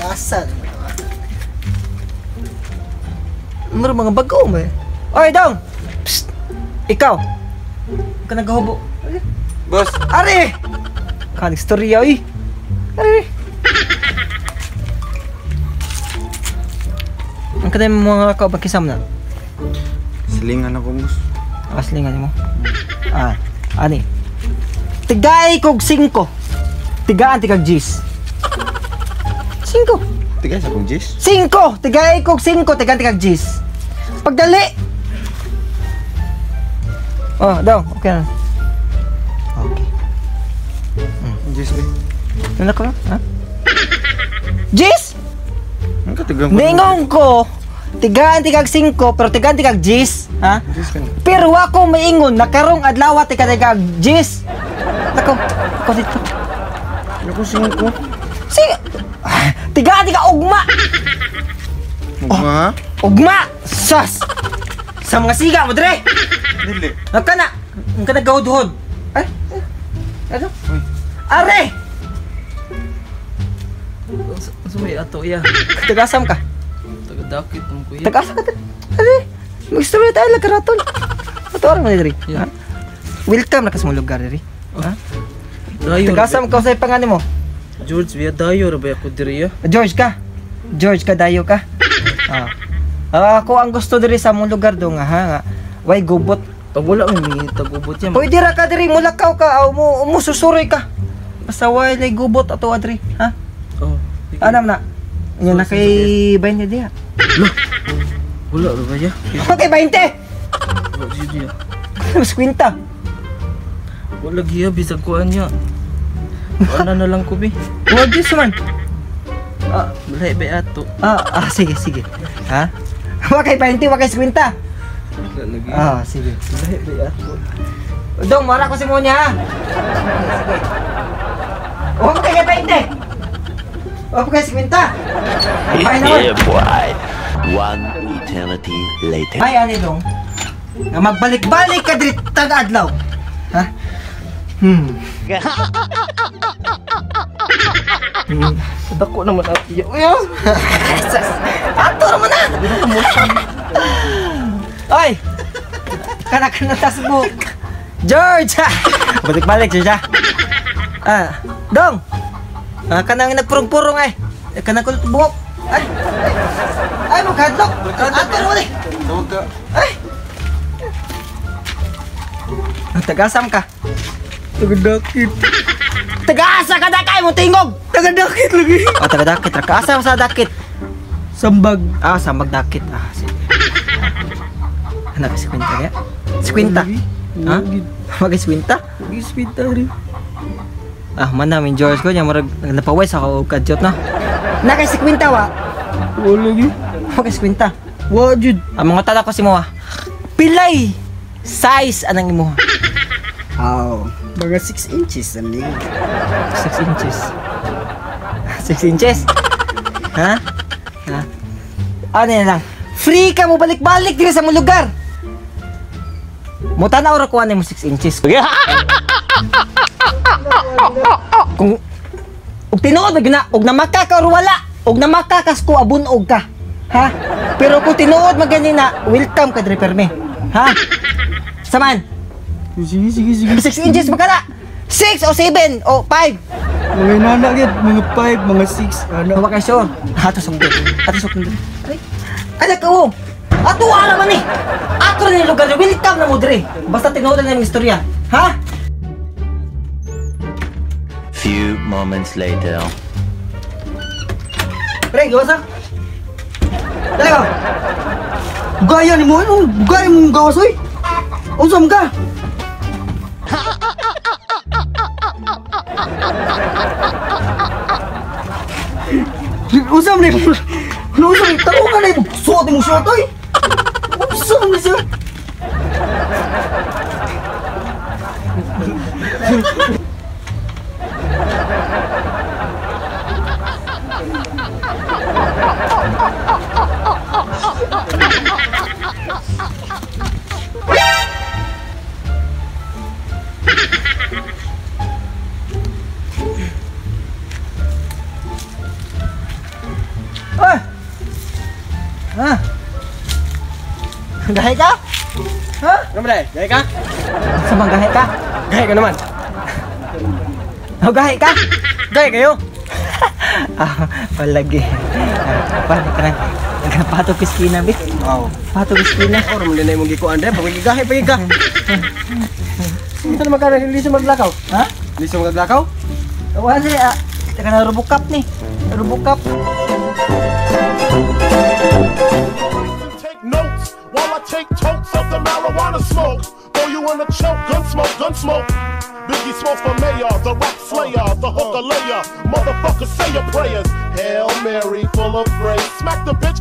Asa naman ito? Mura mga bago mo eh. Oy, dong! Psst! Ikaw! Huwag ka nagkahubo. Boss! Ari! Kanig storya eh. Ari! Ang kanay mga kauban kisam na? Silingan ako, boss. Ah, silingan mo? Ah, ani. Tigay kog 5. Tigaan tigag G's. 5. Tigay sa kong G's? 5! Tigay kog 5, tigaan tigag G's. Pagdali! Oh, daw, okay na. Okay. G's, be. Ano ko? Ha? G's? Ang katigang ko. Ningon ko, tigaan tigag 5, pero tigaan tigag G's. Ha? G's ka na. Pero ako maingon, nakarong adlaw tika tigag G's. Nako, ako dito. Ako 5. Sige! Tigaan tiga ugma! Ugma? Ugma! Sas! Sa mga siga mo, dre! Dili. Ang ka na! Ang ka nagahudhod! Ay! Ano? Uy. Are! Sa may ato iya. Tagasam ka? Tagadakit mo kuya. Tagasam ka? Are! Mag-story tayo lang karaton. Ato mo dre. Yeah. Ha? Welcome na ka sa mong lugar dre. Ha? Dayo. Tagasam ka sa pangalan mo? George biya dayo ra ba ako diri ya? George ka? George ka, dayo ka? Ah. Ah, ako ang gusto diri sa mong lugar do nga ha nga. Way gubot. Pag wala may tagubot yan. Pwede ra ka diri mulakaw ka aw mo mususuroy ka. Basta way lay gubot ato adri, ha? Oh. Anam na. Nya na kay 20 diha. Lah. Wala ra ba ya? Okay, 20. Wala jud ya. Mas kwinta. Wala giya bisag kuan niya. Ana na lang ko bi. Wa gyud man. Ah, balay ba ato? Ah, sige, sige. Ha? Wa kay 20, wa kay 50. Wala lagi. Ah, sige. Balay ba ato? Dong, mara ko si Monya ha. Sige. Wa kay 20. Wa kay 50. Ay, naman. Yeah, boy. One eternity later. Ay, ani dong. Nga magbalik-balik ka diri taga-adlaw. Ha? Dako naman ato ya. Uy, oh. Ato naman na. Ay. Kana kana tasbuk. George. Balik-balik George ha. Ah, dong. Ah, kanang nagpurong-purong ay. Kanang kulot buhok. Ay. Ay, magkadlok. Ato naman eh. Tawag ka. Ay. Tagasam ka. Tagadakit. Tagaasa ka dakay mo tingog. Tagadakit lagi. Oh, tagadakit. Kaasa sa dakit. Sambag. Ah, sambag dakit. Ah, sige. Anak, si Quinta kaya? Si Quinta. Ha? Mag si Quinta? Si Quinta rin. Ah, man namin George ko niya murag napaway sa ako kadyot na. Na kay si Quinta wa. Wala gi. Mag si Quinta. Wa jud. Ang mga tala ko si Moa. Pilay size anang imo. Oh, mga 6 inches ani. 6 inches. 6 inches. Ha? Ha? Ano na lang? Free ka mo balik-balik diri sa mong lugar. Mo tan-aw ra ko ani mo 6 inches. Kung og tinuod na og namaka ka or wala, og namaka kas ko abunog ka. Ha? Pero kung tinuod man gani na, welcome ka diri perme. Ha? Saman. Sige, sige, sige. 6 inches ba kana? 6 o 7 o 5? Mga nana gyud, mga 5, mga 6, ano. Wa kay sure. Ato sugdo. Ato sugdo. Ay. Ala ka oh. Ato ara man ni. Ato ni lugar, welcome na mo diri. Basta tinuod na imong istorya. Ha? Few moments later. Pre, gawas ha? Dali ko. Gaya ni mo, ano? Gaya mong gawas oy. Unsa man ka? Unsa man ni? Unsa man tao ka ni? Suot mo suot oy. Unsa man siya? Oy! Ha? Gahi ka? Ha? Ano ba dai? Gahi ka? Sa mga gahi ka? Gahi ka naman. Oh, gahi ka? Gahi kayo? Ah, palagi. Ah, paano ka nang nagpato piskina, bi? Wow. Pato piskina. Oro mo din na imong gikuan dre, pag gahi pa ka. Unsa naman ka liso maglakaw? Ha? Liso maglakaw? Wala siya, ah. Teka na Robocop ni. Robocop. Take notes while I take totes of the marijuana smoke. Throw you in a choke, gun smoke, gun smoke. Biggie Smalls for mayor, the rap slayer, the hooker layer. Motherfucker, say your prayers. Hail Mary, full of grace. Smack the bitch.